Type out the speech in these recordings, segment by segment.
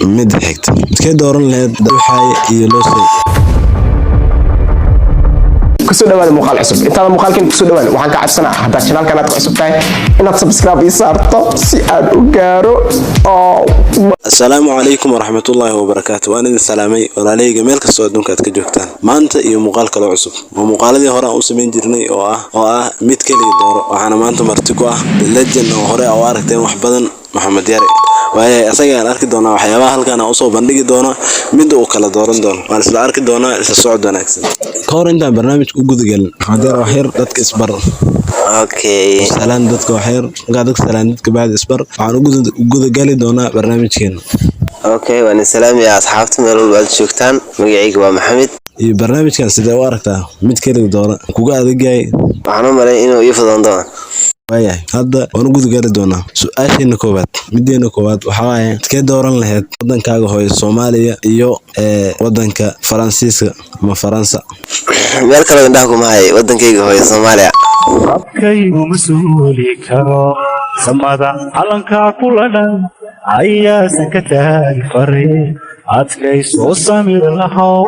Midda xigta, midkee dooran lahayd Duxaaye iyo Loosey? Kusoo dhawaada muuqaal cusub. Intaada muuqaalkan kusoo dhawaan, waxaan ka codsanaa, haddaad channelkan aad ku cusub tahay, inaad subscribe ii saarto si aan u gaaro oo Asalaamu calaykum waraxmatullaahi wabarakaatu. Waan idin salaamay, walaalahayga, meel kastoo adduunka aad ka joogtaan. Maanta iyo muuqaal kaloo cusub waa muuqaaladii hore aan u samayn jirnay oo ah mid keliya dooro. Waxaana maanta marti ku ah the legend oo hore u aragteen wax badan, Maxamed Yare. Waayahay, asaga aan arki doonaa waxyaabaha halkan aan usoo bandhigi doono, midda uu kala dooran doono waan isla arki doonaa. Isla socod wanaagsan. Ka hor intaan barnaamijka u gudagelin, Maxamed Yare, wax yar dadka isbar. Okay. Salaan dadka wax yar. Markaa dadka salaan dadka bacdi isbar, waxaan u gudagali doonaa barnaamijkeena. Okay, waan salaamaya asxaabta meel walba aad joogtaan. Magacayga waa Maxamed. Iyo barnaamijkan sidee u aragtaa, mid keliga doona kuga adag yahay? Waxaan u malay inuu ii fudan doono. Waayahay, hadda waan u gudagali doonaa su-aasheena koowaad. Mideena koowaad waxaa waaye, midkee dooran lahayd wadankaaga hooyo Soomaaliya iyo wadanka Faransiiska ama Faransa? Meel kaloo indhaha kuma hay, wadankayga hooyo Soomaaliya. Abkaygu ma suuli karo samada calankaa kula dhan ayaasan ka taagi farin adkaysoo samir lahow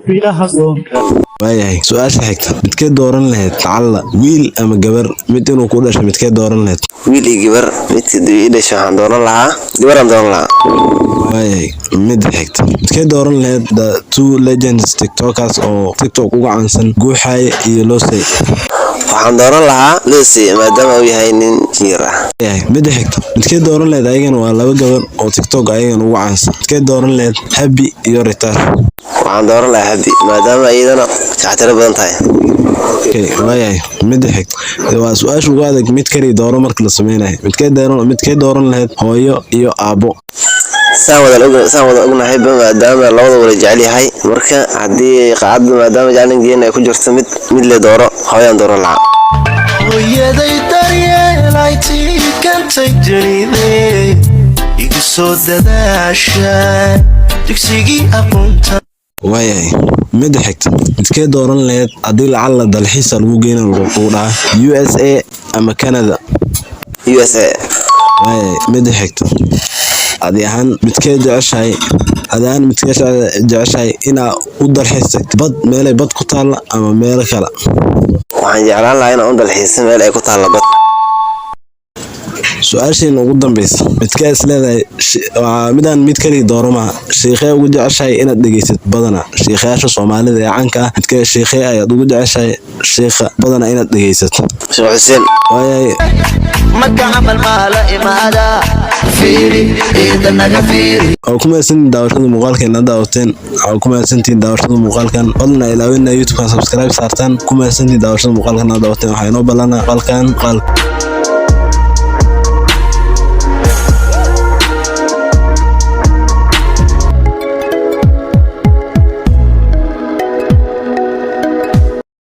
bilaha soonka. Waayahay, su-aasha xigta, midkee dooran lahayd lacalla wiil ama gabar mid inuu ku dhasho, midkee dooran lahayd? Wiil iyo gabar midka ii dhasho, waxaan dooran lahaa gabaraan dooran lahaa. Waayahay, midda xigta, midkee dooran lahayd the two legends TikTokers oo TikTok uga caansan, Guuxaaye iyo Loosey? Waxaan dooran lahaa Lucy, maadaama uu yahay nin jiir ah. Waayahay, midda xigta, midkee dooran lahayd, ayagana waa laba gabar oo TikTok ayagana uga caansan, midkee dooran lahayd Happy iyo Ritar? Waxaan dooran lahaa Happy, maadaama iyadana jactiro badan tahay. Okay, waayahay, midda xigta waa su-aasha ugu adag mid kaliya dooro marka la sameynayo. Midkee dooran lahayd hooyo iyo aabbo? Saan wada ognahayba, maadaama labada wada jecel yahay, marka haddii qaacadda maadaama jeclingeena ay ku jirto mid le dooro, hooyaan dooran lahaa. Hooyaday daryeelay tiikantay dunide, igu soo dadaasha dugsigii aqoonta. Waayahay, midda xigta, midkee dooran lahayd haddii lacalla dalxiisa lagu geyna lagu dhahaa, USA ama Canada? USA. Waayahay, midda xigta, adi ahaan midkee jeceshahay, adi ahaan midkee jeceshahay inaa u dalxiis tagto, bad meelay bad ku taalla ama meelo kale? Waxaan jeclaan lahaa inaan u dalxiiso meel ay ku taalla bad. Su-aasheena ugu dambeysa, midkee is leedahay waa midaan mid kaliya dooro maha, shiikhee ugu jeceshahay inaad dhegeysat badana, shiikhayaasha Soomaalida ee caanka ah, midkee shiikhee ayaad ugu jeceshahay shiikha badana inaad dhegeysato? Sheekh Xuseen. Waayahay. Marka camal maala imaada, fiiri ciida naga fiiri. Waa ku mahadsantihiin daawashada muuqaalkeena daawateen. Waxaa ku mahadsantihiin daawashada muuqaalkan. Fadlan ha ilaawina YouTube-kan subscribe saartaan. Ku mahadsantihiin daawashada muuqaalkan daawateen. Waxaa inoo balana muuqaalkan muuqaal.